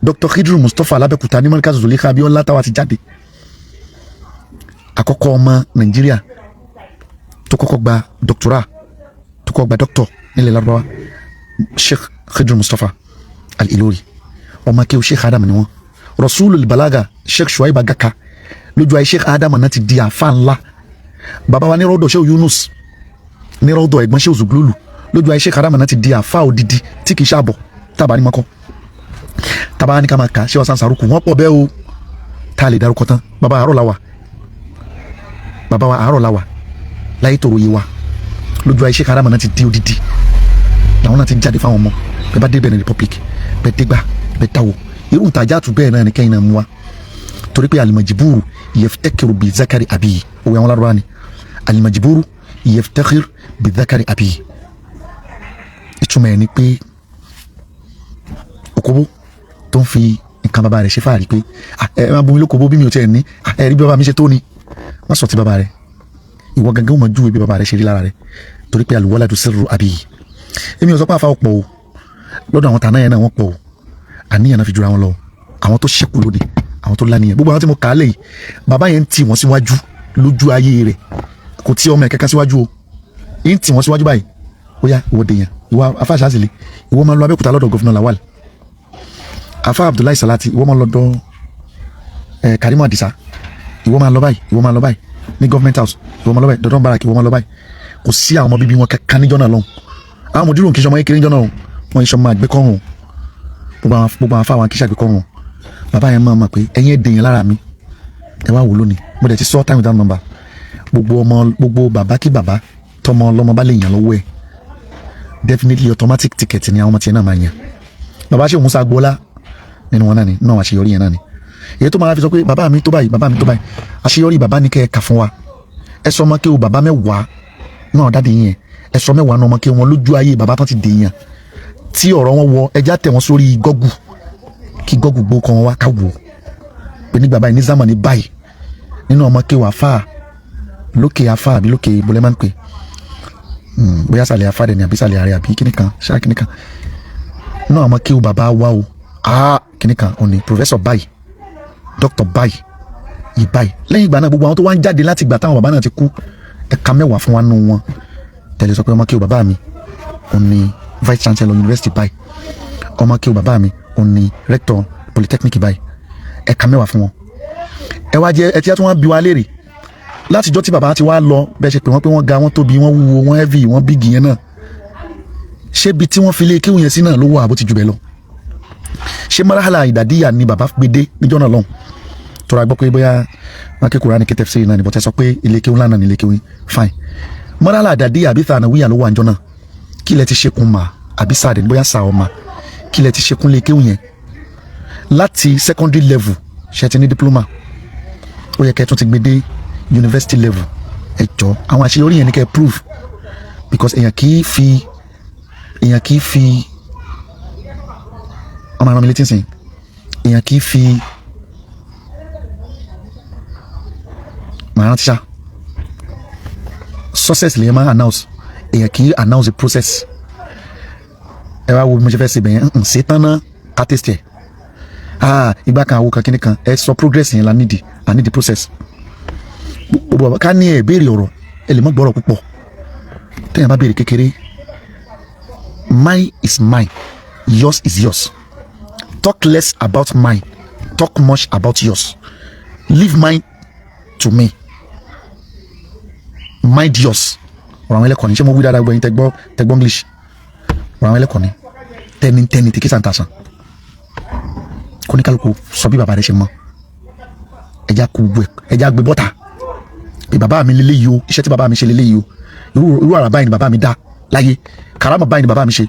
Dr. Khidru Mustapha Alábẹ́kúta ní Mọ́ríkà Zulika Abiola táwa ti jáde, àkọ́kọ́ ọmọ Nàìjíríà tó kọ́kọ́ gba doctorat, tó kọ́kọ́ gba doctor nílẹ̀ Lárúbáwá, Sheikh Khidru Mustapha Al-Ilori, ọmọ akéwù Sheikh Adam ni wọ́n. Rasulul Balaga Sheikh Shuaib Agaka, lójú ayé Sheikh Adam náà ti di àfa ńlá. Baba wa ní rọ́dọ̀, Sheikh Yunus ní rọ́dọ̀, ẹ̀gbọ́n Sheikh Zuglulu, lójú ayé Sheikh Adam náà ti di àfa odidi tí kì í ṣàbọ̀. Tábà ní mọ́kọ́, tábà ní ká máa kà, ṣé wàá sansaruku wọ́n pọ̀ bẹ́ẹ̀ o, tá a lè darúkọ tán. Baba àárọ̀ la wà, baba wa àárọ̀ la wà láyé tòrò yé wa. Lójú ayé Sheikh Adam náà ti di odidi, làwọn náà ti jáde fáwọn ọmọ bẹ́ẹ̀ bá dé Benin Republic, bẹ́ẹ̀ dégbà, bẹ́ẹ̀ dáwọ́ irú ntajà tù bẹ́ẹ̀ náà ni kẹ́yìn náà mú wa, torí pé alimajiburu yẹfutẹkiru bi zakari abiyi, òwe àwọn Lárúbáwá ni, alimajiburu yẹfutẹkiru bi zakari abiyi. Ìtumọ̀ ẹ̀ ni pé òkòbó tó ń fi nǹkan bàbá rẹ̀ ṣe fáàrí pé ẹ máa bomi lókòbó bí mi ò tiẹ̀ ní ẹ rí bí bàbá mi ṣe tó ni. Wọ́n sọ ti bàbá rẹ̀, ìwọ gangan ó mọ̀ júwe bí bàbá rẹ̀ ṣe rí lára rẹ̀, torí pé alwaladu sirru abiyi. Èmi ò sọ pé àfa ọ̀pọ̀ o lọ́dọ̀ àwọn tànáyẹn náà, wọ́n pọ̀ o. Àníyàn náà fi jura wọn lọ. Àwọn tó ṣẹ́kù lónìí, àwọn tó láníyàn, gbogbo àwọn tí mo kà á lè yìí, bàbá yẹn ń tì wọ́n síwájú lójú ayé rẹ̀. Kò tí ọmọ ẹ̀ kankan síwájú o, ń tì wọ́n síwájú báyìí. Ó yá, ìwọ dèèyàn, ìwọ afa Ṣáàzìlì, ìwọ máa lọ Abẹ́òkúta lọ́dọ̀ Governor Lawal. Afa Abdullahi Salati, ìwọ máa lọ dọ́ ẹ Karimu Adisa, ìwọ máa lọ báyìí, ìwọ máa lọ báyìí ní government house, ìwọ máa lọ báyìí dọ̀dọ̀ Barak, ìwọ máa lọ báyìí. Kò sí àwọn ọmọ bíbí wọn kankan níjọ́ náà lọ́hùn. Àwọn mòdúró kì í ṣọmọ kékeré níjọ́ náà, wọn ṣọmọ àgbẹ̀kọ́rùn. Gbogbo àwọn afáwọn kì í ṣàgbẹ̀kọ́rùn. Bàbá yẹn máa mọ̀ pé ẹ̀yin ẹ̀ dèèyàn lára mi. Ẹ wá wò lónìí, mo dẹ̀ ti sọ time without number, gbogbo ọmọ, gbogbo bàbá kí bàbá tọmọ ọlọ́mọ bá lè yàn lọ́wọ́ ẹ̀, definitely automatic ticket ni àwọn ọmọ tiẹ̀ náà máa yàn. Bàbá ṣe Musa Agboola nínú wọn náà ni náà, àṣeyọrí yẹn náà ni èyí tó máa fi sọ pé bàbá mi tó báyìí, bàbá mi tó báyìí. Àṣeyọrí bàbá ní kẹ́ ẹ kà fún wa. Ẹ sọ ọmọ kí o bàbá 10 náà dáàdi yẹn, ẹ sọ 10 náà ọmọ kí wọn lójú ayé bàbá tán ti dèèyàn tí ọ̀rọ̀ wọn wọ ẹja tẹ̀ wọ́n sórí Google, kí Google gbó kan wá ká wò pé nígbà báyìí, ní zamani báyìí, nínú ọmọ kí wà fà lókè afá àbí lókè ìbọlẹ́ máa ń pè, bóyá sàlẹ̀ afá dẹ̀ ni àbí sàlẹ̀ ààrẹ àbí kíní kan ṣáà kíní kan nínú ọmọ kí o bàbá wa o, kíní kan òní professor báyìí, doctor báyìí, yìí báyìí. Lẹ́yìn ìgbà náà, gbogbo àwọn tó wá ń jáde láti ìgbà táwọn bàbá náà ti kú, ẹ̀ka 10 fún wa nù wọn tẹ̀lé sọ pé ọmọ kí o bàbá mi òní vice chancellor university báyìí, ọmọ kí o bàbá mi òní rector polytechnic báyìí. Ẹ̀ka 10 fún wọn. Ẹ wá jẹ ẹ tí wọ́n bí wa léèrè látijọ́ tí bàbá ti wá lọ, bẹ́ẹ̀ ṣe pé wọ́n pé wọ́n ga, wọ́n tóbi, wọ́n wúwo, wọ́n heavy, wọ́n big yẹn náà, ṣé ibi tí wọ́n fi lé kéwù yẹn sí náà ló wà, àbó ti jù bẹ́ẹ̀ lọ? Ṣé marahala ìdàdíyà ni bàbá gbé dé níjọ́ náà lọ́hùn? Tora gbọ́ pé bóyá wọn ké Kùránì, ké tafsiri náà ni, bọ́tẹ́ sọ pé ilé kéwù ńlá náà ní ilé kéwù, fine. Marahala ìdàdíyà àbí thanawiya ló wà níjọ́ náà? Kí lẹ ti ṣe kún mà àbí sáà dẹ̀ bóyá sáà ọmọ, kí lẹ ti ṣe kún lé kéwù yẹn láti secondary level? Ṣe ti ní diploma? Ó yẹ kẹ́ tún ti gbé dé university level. Ẹ jọ, àwọn àṣeyọrí yẹn ni kẹ́ prove, because èèyàn kì í fi ọmọ àwọn mi létí sìn, èèyàn kì í fi màá rántí ṣá. Success lèyàn máa announce, èèyàn kì í announce the process. Ẹ wá wo bí mo ṣe fẹ́ ṣe bẹ̀yẹn ń ṣe tán náà, ká test ẹ̀. Ìgbà kan, àwo kan, kíní kan, ẹ sọ progress yẹn la nídìí, I need the process. Gbogbo ká ní ẹ béèrè ọ̀rọ̀, ẹ lè má gbọ́rọ̀ púpọ̀. Téèyàn bá béèrè kékeré, mine is mine, yours is yours. Talk less about mine, talk much about yours. Leave mine to me, mind yours. Ọ̀rọ̀ àwọn ẹlẹ́kọ̀ọ́ ni. Ṣé mo wí dáadáa? Gbẹ̀yìn tẹ́gbọ́ tẹ́gbọ́ English, ọ̀rọ̀ àwọn ẹlẹ́kọ̀ọ́ ni. Tẹ́nitẹ́ni tí kí sàǹtàsàn kóníkálukú sọ bí bàbá rẹ̀ ṣe mọ́. Ẹja kú gbẹ, ẹja gbé bọ́tà. Pé bàbá mi lélẹ́yìí o, iṣẹ́ tí bàbá mi ṣe lélẹ́yìí o, irú àrà báyìí ni bàbá mi dá láyé, karama báyìí ni bàbá mi ṣe.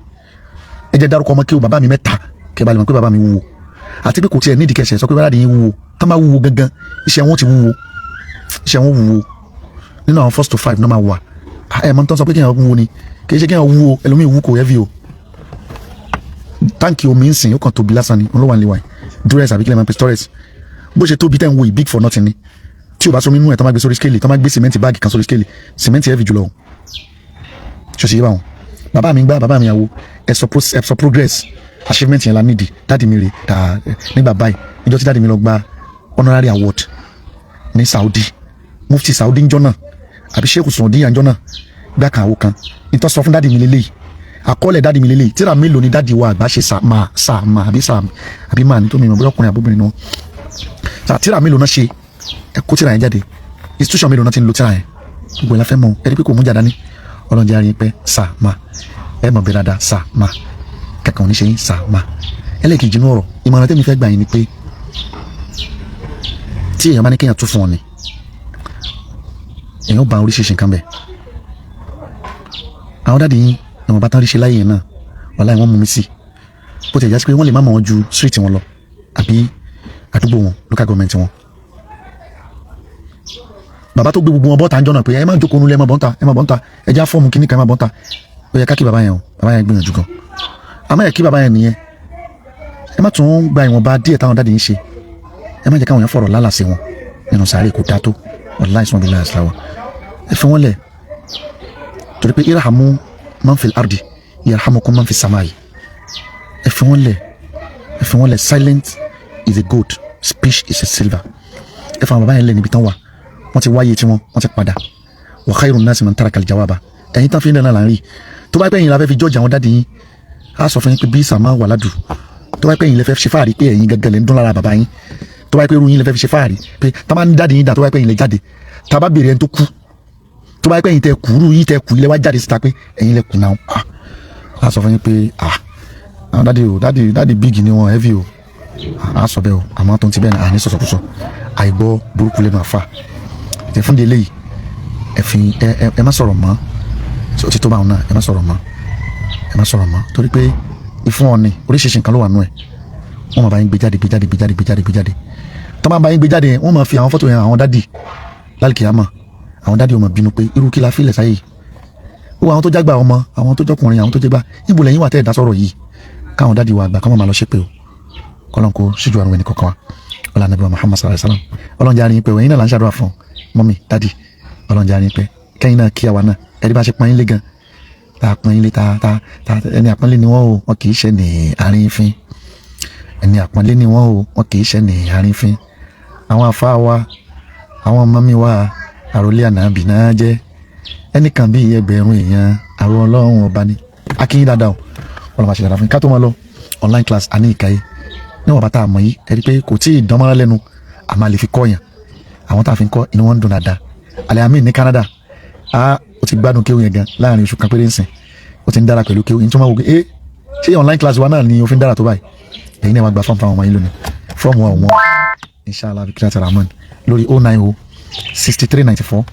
Ẹ jẹ́ dárúkọ ọmọ kí o bàbá mi mẹ́ta, kẹ́ bá lè mọ̀ pé bàbá mi wúwo. Àti pé kò tiẹ̀ nídìí kẹsẹ̀ sọ pé bàbá yín wúwo. Tán bá wúwo gangan, iṣẹ́ wọn ti wúwo, iṣẹ́ wọn wúwo. Nínú àwọn first to five náà máa wà. Ẹ mọ̀ tán sọ pé kéèyàn wúwo ni, kì í ṣe kéèyàn wúwo. Ẹlòmíì wú, kò heavy o. Táǹkì omi ń sìn, ó kàn tóbi lásán ni. Olówó àlewà Durex àbí kílẹ̀ máa pe storage, bó ṣe tóbi tẹ́ ń wo yìí, big for nothing ni. Tí o bá sọmi inú ẹ̀, tó máa gbé sórí scale, tó máa gbé cement báàgì kan sórí scale, cement heavy jùlọ o. Ṣòṣì yé báwọn bàbá mi ń gbá, bàbá mi àwo. Ẹ sọ progress, achievement yẹn la nídìí. Daddy mi rè dà nígbà báyìí, níjọ́ tí daddy mi lọ gba honorary award ní Saudi, mufti Saudi ń jọ́ náà àbí Sheikh Saudi ń jọ́ náà gbá kan àwo kan, ìtọ́ sọ fún daddy mi lélẹ́yìí, àkọọ́lẹ̀ daddy mi lélẹ́yìí. Tíra mélòó ni daddy wa àgbà ṣe? Sà máa sà máa àbí sà àbí máa ní tó mi mọ̀ bóyá ọkùnrin àbóbìnrin náà sà. Tíra mélòó náà ṣe? Ẹ kó tíra yẹn jáde. Institution mélòó náà ti ń lo tíra yẹn? Gbogbo ẹ̀ la fẹ́ mọ̀. Ẹ rí pé kò mú jà dání. Ọlọ́run àárín pẹ́ sà máa ẹ mọ̀ bẹ́ẹ̀ dáadáa. Sà máa kankan ò ní ṣe yín, sà máa. Ẹlẹ́ẹ̀kejì inú ọ̀rọ̀, ìmọ̀ràn tẹ́mi fẹ́ gbà yín ni pé tí èèyàn bá ní kéèyàn tún fún ọ ni, èèyàn bá oríṣiríṣi nǹkan bẹ̀. Àwọn daddy yín, ìwọ̀n bá tán rí ṣe láyé yẹn náà, wàláhì, wọ́n mú mi sí. Bó ti ẹ̀ jásí pé wọ́n lè má mọ̀ wọ́n ju street wọn lọ àbí àdúgbò wọn, local government wọn. Bàbá tó gbé gbogbo wọn bọ́ta ń jọ́nà pé ẹ má jókòó nulẹ̀, ẹ má bọ́ta, ẹ má bọ́ta, ẹ já form kíní kan, ẹ má bọ́ta. Ó yẹ ká kí bàbá yẹn o. Bàbá yẹn gbìyànjú gan. Àmọ́ ẹ kí bàbá yẹn nìyẹn, ẹ má tún gba ìwọ̀nba díẹ̀ táwọn daddy yín ṣe. Ẹ má jẹ́ káwọn yẹn fọ̀rọ̀ lálàsí wọn nínú sàárè. Kò dá tó, wallahi sọ́n bí láyà síláwà. Ẹ fi wọ́n lẹ̀, torí pé irhamu man fil ardi yarhamukum man fis samai. Ẹ fi wọ́n lẹ̀, ẹ fi wọ́n lẹ̀. Silent is a gold, speech is a silver. Ẹ fa àwọn bàbá yẹn lẹ̀ níbi tán wà. Wọ́n ti wáyé tí wọ́n ti padà. Wa khayrun nasi man taraka al-jawaba. Ẹ̀yin tán fi ń dáná là ń rí. Tó bá pẹ́ yín la fẹ́ fi jọ́ọ̀jì àwọn daddy yín, á sọ fún yín pé bí sàmá wà ládù. Tó bá pẹ́ yín lẹ fẹ́ ṣe fáàrí pé ẹ̀yin gẹ́gẹ́ lẹ ń dún lára bàbá yín, tó bá pẹ́ irú yín lẹ fẹ́ fi ṣe fáàrí pé tá bá ń daddy yín dà, tó bá pẹ́ yín lẹ jáde, tá bá béèrè ẹni tó kú, tó bá pẹ́ yín tẹ kú, irú yín tẹ kú ilẹ̀ wá jáde síta pé ẹ̀yin lẹ kú náà, á sọ fún yín pé ah, àwọn daddy o, daddy, daddy big ni wọn, heavy o. Á sọ bẹ́ẹ̀ o. Àmọ́ tó ń ti bẹ́ẹ̀ náà, àní sọ̀sọ̀kúsọ, àìgbọ́ burúkú lẹ́nu àfa tẹ fún di eléyìí. Ẹ fi ẹ ẹ ẹ má sọ̀rọ̀ mọ́. Ó ti tó báwọn náà. Ẹ má sọ̀rọ̀ mọ́, ẹ má sọ̀rọ̀ mọ́, torí pé ìfún ọ ni oríṣiríṣi nǹkan ló wà nú ẹ̀. Wọ́n máa bá yín gbé jáde, gbé jáde, gbé jáde, gbé jáde, gbé jáde. Tó máa bá yín gbé jáde, wọ́n máa fi àwọn fọ́tò yẹn àwọn daddy lálùkìyàmọ̀. Àwọn daddy ò máa bínú pé irú kí la fi lẹ̀ sáyé yìí. Ó àwọn tó jágbà ọmọ, àwọn tó jọkùnrin, àwọn tó jẹgbà, níbo lẹ́yìn wà tẹ́ ẹ̀ dá sọ̀rọ̀ yìí? Káwọn daddy wa àgbà kọ́ máa lọ ṣépè o. Kọ́lọ́n kó síjú àrùn ẹnì kọ̀ọ̀kan wa. Ọlá nàbí wa Muhammad sallallahu alayhi wa sallam. Ọlọ́run jẹ́ àárín pé ẹ̀yin náà là ń ṣàdúrà fún. Mummy, daddy, Ọlọ́run jẹ́ àárín pé kẹ́yìn náà kí àwa náà. Ẹ̀rí bá ṣe pọ́n yín lé gan, tá a pọ́n yín lé, tá tá tá. Ẹni àpọ́nlé ni wọ́n o, wọn kì í ṣe ní àárín fín. Ẹni àpọ́nlé ni wọ́n o, wọn kì í ṣe ní àárín fín. Àwọn afá wa, àwọn mummy wa, àròlé ànábì náà jẹ́. Ẹnìkan bíi ẹgbẹ̀rún èèyàn, àrò Ọlọ́run ọba ni. Akínyìn dáadáa o. Ọlọ́run máa ṣe dáadáa fún yín. Ká tó máa lọ, online class àní ìkàyé níwọ̀n bá tá a mọ̀ yìí, ẹ rí i pé kò tí ì dánmọ́rán lẹ́nu, àmọ́ a lè fi kọ́ yàn. Àwọn tá a fi ń kọ́, inú wọn ń dùn dáadáa. Alẹ́ àmì ní Canada, a ó ti gbádùn kéwù yẹn gan. Láàrin oṣù kan péré ńsìn, ó ti ń dára pẹ̀lú kéwù yìí. Tó máa wò pé ẹ ṣé online class wa náà ni ó fi ń dára tó báyìí? Ẹ̀yin náà wá gba fọ́ọ̀mù fáwọn ọmọ yín lónìí. Fọ́ọ̀mù wa ò wọ́n, inshallah bikira rahman, lórí 090 6394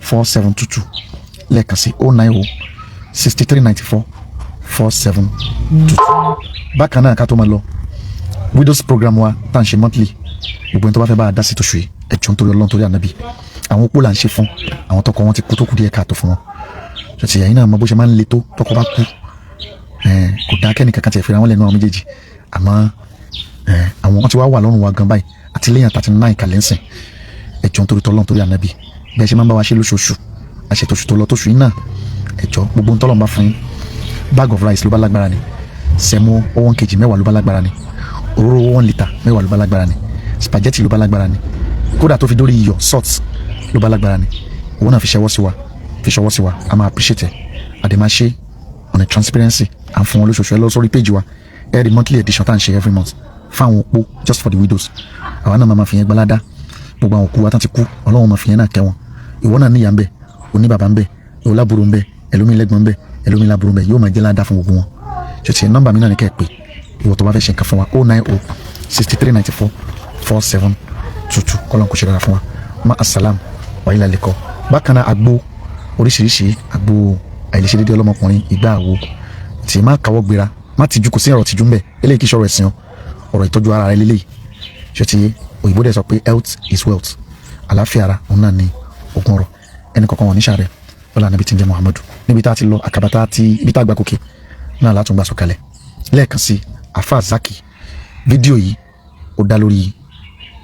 4722. Lẹ́ẹ̀kan sí, 090 6394 4722. Bákan náà, ká tó máa lọ, widows program wa tá à ń ṣe monthly, gbogbo ẹni tó bá fẹ́ bá a dá sí tóṣù yìí, ẹ jọ̀ọ́, nítorí Ọlọ́run, torí Ànábì, àwọn opó là ń ṣe fún, àwọn tọkọ wọn ti kú, tó kù díẹ̀ káàtó fún wọn. Ṣètì ẹ̀yin náà mọ bó ṣe máa ń le tó tọkọ bá kú. Kò dáa kẹ́ni kankan tiẹ̀ fira wọn lẹ́nu àwọn méjèèjì. Àmọ́ àwọn wọn ti wá wà lọ́rùn wa gan báyìí, àti lẹ́yìn 39 kàlẹ́ ń sìn. Ẹ jọ̀ọ́, nítorí tọ́lọ́run, torí Ànábì, bẹ́ẹ̀ ṣe máa ń bá wa ṣe lóṣooṣù, àṣetòṣù tó lọ, tóṣù yìí náà, ẹ jọ̀ọ́, gbogbo ntọ́lọ́run bá fún yín, bag of rice ló bá lágbára ni, semo 1 kg mẹ́wàá ló bá lágbára ni, òróró 1 litre mẹ́wàá ló bá lágbára ni, spaghetti ló bá lágbára ni, kódà tó fi dórí iyọ̀, salt ló bá lágbára ni, owó náà fi ṣẹwọ́ sí wa, fi ṣọwọ́ sí wa, a máa appreciate ẹ̀. Àdè máa ṣe on a transparency. À ń fún wọn lóṣooṣù. Ẹ lọ sórí page wa, ẹ rí monthly edition tá à ń ṣe every month fáwọn opó, just for the widows. Àwa náà máa fi yẹn gbalada. Gbogbo àwọn òkú wa tán ti kú, Ọlọ́run máa fi yẹn náà kẹ́ wọn. Ìwọ náà níyà ń bẹ, oní bàbá ń bẹ, olábùrò ń bẹ, ẹlòmíì lẹ́gbọ̀n ń bẹ, ẹlòmíì lábùrò ń bẹ, yóò máa jẹ́ ládàá fún gbogbo wọn. Ṣètì nọ́mbà mi náà ní kẹ́ ẹ pé ìwọ tó bá fẹ́ ṣe nǹkan fún wa, 090 6394 4722. Kọ́lọ́n kò ṣe dára fún wa. Ma asalam. Wa ila liqa. Bákan náà, àgbo oríṣiríṣi, àgbo àìlèṣedédé ọlọ́mọkùnrin, ìgbà àwo tí má káwọ́ gbéra, má tìjú, kò sí ọ̀rọ̀ tìjú ń bẹ̀. Eléyìí kì í ṣọ̀rọ̀ ẹ̀sìn o, ọ̀rọ̀ ìtọ́jú ara rẹ lélẹ́yìí. Ṣé ti òyìnbó dẹ̀ sọ pé health is wealth, àlàáfíà ara òun náà ni ogún ọrọ̀. Ẹnì kọ̀ọ̀kan wọn níṣà rẹ̀ lọ́la níbi tí ń jẹ́ Muhammadu, níbi tá a ti lọ àkàbà tá a ti ibi tá a gbà gòkè náà látún gbà sọ̀kalẹ̀. Lẹ́ẹ̀kan sí, Afa Zaki, fídíò yìí ó dá lórí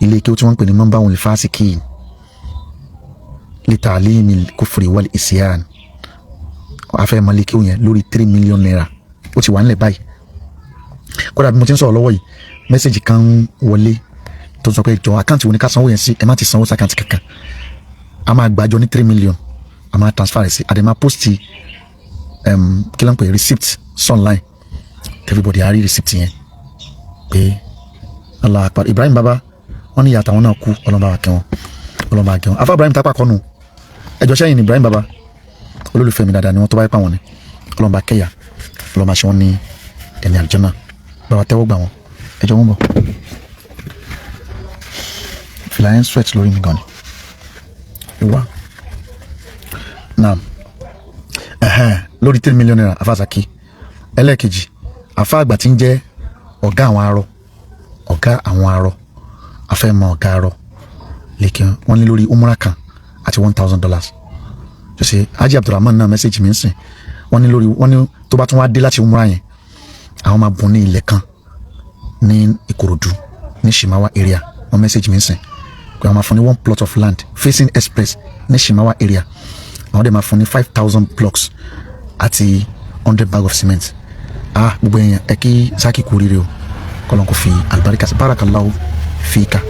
ilé kí ó tí wọ́n ń pè ní Manbaul Fasikin li ta'limil kufri wal isyan. Afẹ́ mọ́lẹ́kí yẹn lórí ₦3 million, ó ti wà nílẹ̀ báyìí. Kódà bí mo ti ń sọ̀rọ̀ lọ́wọ́ yìí, message kan ń wọlé tó sọ pé, jọ, account wo ni ká sanwó yẹn sí? Ẹ má ti sanwó sí account kankan. A máa gbàjọ ní 3 million, a máa transfer rẹ̀ sí, a dẹ̀ máa post kí ló ń pè, receipt online, everybody á rí receipt yẹn pé Allah akbar. Ibrahim Baba, wọn ní ìyá àtàwọn náà kú, ọlọ́mọba wa kẹ́ wọn, ọlọ́mọba wa kẹ́ wọn. Afa Ibrahim tápà kọ́nu ẹjọ́ sẹ́yìn ní Ibrahim Baba, olólùfẹ́ mi dáadáa ni wọ́n. Tó bá yẹ pa wọn ni ọlọ́mọba kẹ́yà, ọlọ́mọba ṣe wọ́n ní ẹni àlùjánnà, bàbá tẹ́wọ́ gbà wọn. Ẹjọ́ wọn bọ̀, fìlà yẹn sweat lórí mi gan ni ìwà naam. Ẹhẹn, lórí ₦3 million, Afa Zaki. Ẹlẹ́ẹ̀kejì, afa àgbà tí ń jẹ́ ọ̀gá àwọn arọ, ọ̀gá àwọn arọ, afẹ́mọ̀ ọ̀gá arọ lẹ́kìn, wọ́n ní lórí umrah kan àti $1,000. Ṣe Haji Abdulrahman náà message mi ń sìn, wọ́n ní lórí, wọ́n ní tó bá tún wá dé láti umrah yẹn, àwọn máa bùn ní ilẹ̀ kan ní Ìkòròdú ní Shimawa area. Wọ́n message mi ń sìn pé àwọn máa fún ní one plot of land facing express ní Shimawa area. Àwọn dẹ̀ máa fún ní 5,000 blocks àti 100 bag of cement. Ah, gbogbo èèyàn, ẹ kí Zaki kú oríire o. Kọ́lọ́n kò fi àlùbáríkà sí. Barakallahu fika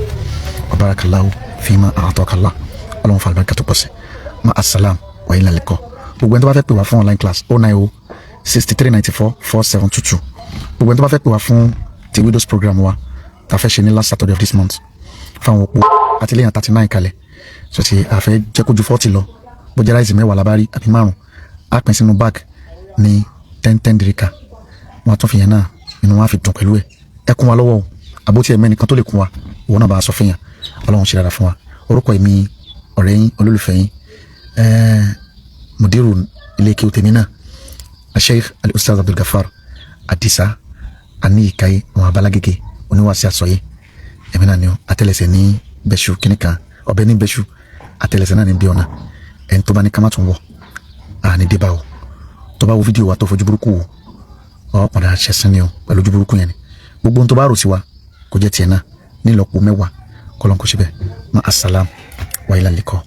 wa barakallahu fima a'takallah. Ọlọ́run fa àlùbáríkà tó pọ̀ sí. Ma assalam wa ila liqa. Gbogbo ẹni tó bá fẹ́ pè wá fún online class, 090 6394 4722. Gbogbo ẹni tó bá fẹ́ pè wá fún ti widows program wa tá a fẹ́ ṣe ní last Saturday of this month fáwọn opó àti lẹ́yìn 39 kalẹ̀, so ti àfẹ́ jẹ́ kó ju 40 lọ. Bó jẹ́ rice 10 la bá rí àbí 5, á pín sínú bag ní 10 10 dírìkà. Wọn á tún fi yẹn náà, inú wọn á fi dùn pẹ̀lú ẹ̀. Ẹ kún wa lọ́wọ́ o, àbótí ẹ̀ mẹ́nìkan tó lè kún wa, ìwọ náà bá a sọ fún yàn. Ọlọ́run ṣe dára fún wa. Orúkọ èmi, ọ̀rẹ́ yín, olólùfẹ́ yín, mudiru ilé kí o tèmi náà, Sheikh Al-Ustaz Abdul Gafar Adisa Aniyikai, àwọn abalágége oníwàásí àsọyé, èmi náà ni ó àtẹlẹsẹ̀ ní bẹ́ṣu kìnìkan ọbẹ̀ ní bẹ́ṣu, àtẹlẹsẹ̀ náà ní bí ọ̀nà. Ẹni tó bá ní ká má tún wọ̀ àní débà o. Tó bá wo fídíò wa tó fojú burúkú wò, ọ padà ṣẹ̀sìn ni o pẹ̀lú ojú burúkú yẹn ni. Gbogbo ohun tó bá rò sí wa, kò jẹ́ tiẹ̀ náà nílọ́po 10. Kọ́lọ́n kò ṣe bẹ́ẹ̀. Ma assalam wa ila liqa.